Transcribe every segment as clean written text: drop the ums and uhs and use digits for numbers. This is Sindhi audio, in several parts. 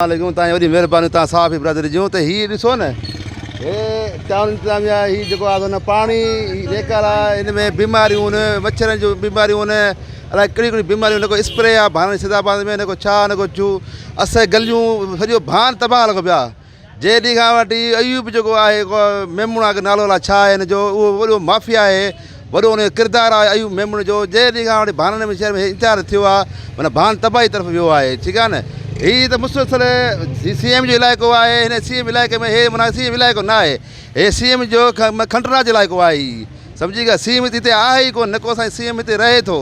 عليڪم تان وڏي مهرباني تان صحافي برادري جون ته هي ڏسو نه هي ٽائون انتظاميا هي جيڪو آهي نه پاڻي هي بيڪار آهي هن ۾ بيماريون آهن مڇرن جون بيماريون آهن الائي ڪهڙيون ڪهڙيون بيماريون نه ڪو اسپري آهي ڀان سيد آباد ۾ نه ڪو ڇا نه ڪو چو اسان جي گليون سڄو ڀان تباهه لڳو پيو آهي جنهن ڏينهن کان وٺي ايوب جيڪو آهي ميمڻ آهي نالو الائي ڇا آهي هن جو اهو وڏو مافيا آهي وڏو ان جو ڪردار آهي ايوب ميمڻ جو جنهن ڏينهن کان وٺي ڀانن ۾ شهر ۾ انتشار ٿيو آهي معنيٰ ڀان تباهي طرف ويو آهي ٺيڪ آهي نه هي ته مسلسل سي ايم جو علائقو آهي هن سي ايم علائقي ۾ هي معنيٰ سي ايم علائقو نه آهي هي سي ايم جو کنڊراج علائقو آهي هي سمجهي ويا سي ايم هتي آهي ئي ڪونه نڪو اسان سي ايم هتي رهي ٿو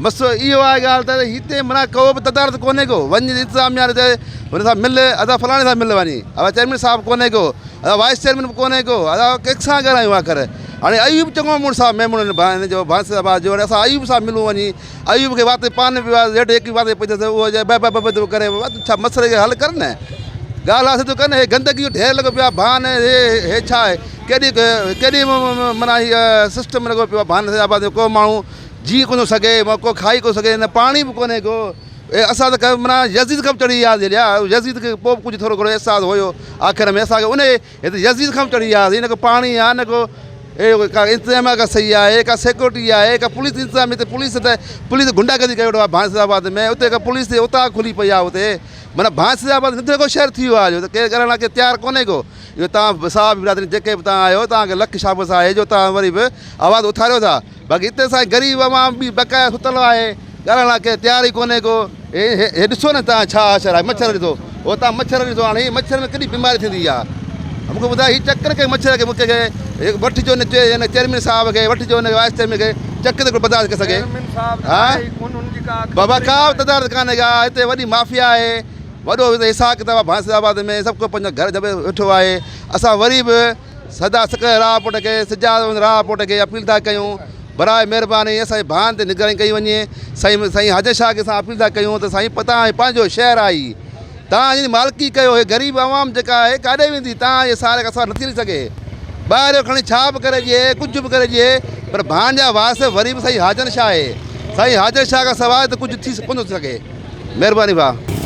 بس اهو آهي ڳالهه ته هتي معنيٰ ڪو به تدارڪ ڪونهي ڪو وڃ انتظاميا تي هن سان مل ادا فلاڻي سان مل وڃي ادا چيئرمين صاحب ڪونهي ڪو ادا وائيس چيئرمين به ڪونهي ڪو ادا ڪنهن سان ڳالهايون آخر هاڻي ايوب چڱو مڙس آهي ميمڻ هن جو ڀانس آباد جو هاڻي اسان ايوب سان ملون وڃي ايوب کي وات پان پيو آهي ريڊ هڪ وات پئي اٿس اهو چئي بي بي بي ٿو ڪري ڇا مسئلي کي حل ڪر نه ڳالهه آسي ٿو ڪر نه هي گندگي جو ڍير لڳو پيو آهي ڀان هي هي ڇا آهي ڪيڏي ڪيڏي معنيٰ هي سسٽم لڳو پيو آهي ڀان آباد ۾ ڪو ماڻهو جي ڪونه ٿو سگهي ڪو کائي ڪونه سگهي نه پاڻي به ڪونهي ڪو اسان ته معنيٰ يزيد کان به چڙهي وياسين هيڏيا يزيد کي پوء به ڪجهه ٿورو گهڻو احساس هيو آخر ۾ اسان کي ان هتي يزيد کان به چڙهي وياسين نه ڪو پاڻي آهي نه ڪو ڪا انتظاميا ڪا صحيح آهي ڪا سيڪورٽي آهي ڪا پوليس انتظاميا هتي پوليس ته پوليس گنڊا گردي ڪيو ويٺو آهي ڀانس آباد ۾ اتي ڪا پوليس جي اوطاق کلي پئي آهي اتي معنيٰ ڀانس آباد نٿو ڪو شهر ٿي ويو آهي جو ڪير ڳالهائڻ لاء ڪير تيار ڪونهي ڪو اهو توهان صاحب برادري جيڪي به توهان آهيو توهان کي لک شابس آهي جو توهان وري به آواز اٿاريو ٿا باقي هتي اسان جي غريب عوام به بقايا ستل آهي ڳالهائڻ لاء ڪير تيار ئي ڪونهي ڪو هي هي ڏسو نه توهان ڇا حشر آهي مڇر ڏسو هو توهان مڇر ڏسو هاڻي هي مڇر ۾ ڪيڏي بيماري ٿيندي آهي مونکي ٻڌاء هي چڪر کي مڇر کي مونکي وٺجو نه چيئرمين صاحب کي وٺجو نه وائيس چيئرمين کي چڪ ته برداشت ڪري سگهي ها بابا ڪا به تدارڪ ڪانهي ڪا هتي وڏي مافيا آهي وڏو حساب ڪتاب آهي ڀانس آباد ۾ سڀ ڪو پنهنجو گهر جبي ويٺو آهي اسان وري به سدا سڪر راء پوٽ کي سجاد احمد راء پوٽ کي اپيل ٿا ڪيون براء مهرباني اسان جي ڀان تي نگراني ڪئي وڃي سائين سائين حاجي شاهه کي اسان اپيل ٿا ڪيون ته سائين پتا پنهنجو شهر آهي تان جي مالڪي ڪيو هي غريب عوام جيڪا آهي ڪاڏي ويندي تان جي سهاري کان سواء نٿي هلي سگهي ٻاهريو کڻي ڇا به ڪري ڏئي ڪجهه به ڪري ڏئي پر ڀان جا وارث وري به سائين حاجن شاهه آهي سائين حاجن شاهه کان سواء ته ڪجهه ٿي ڪونه ٿو سگهي مهرباني ڀاء.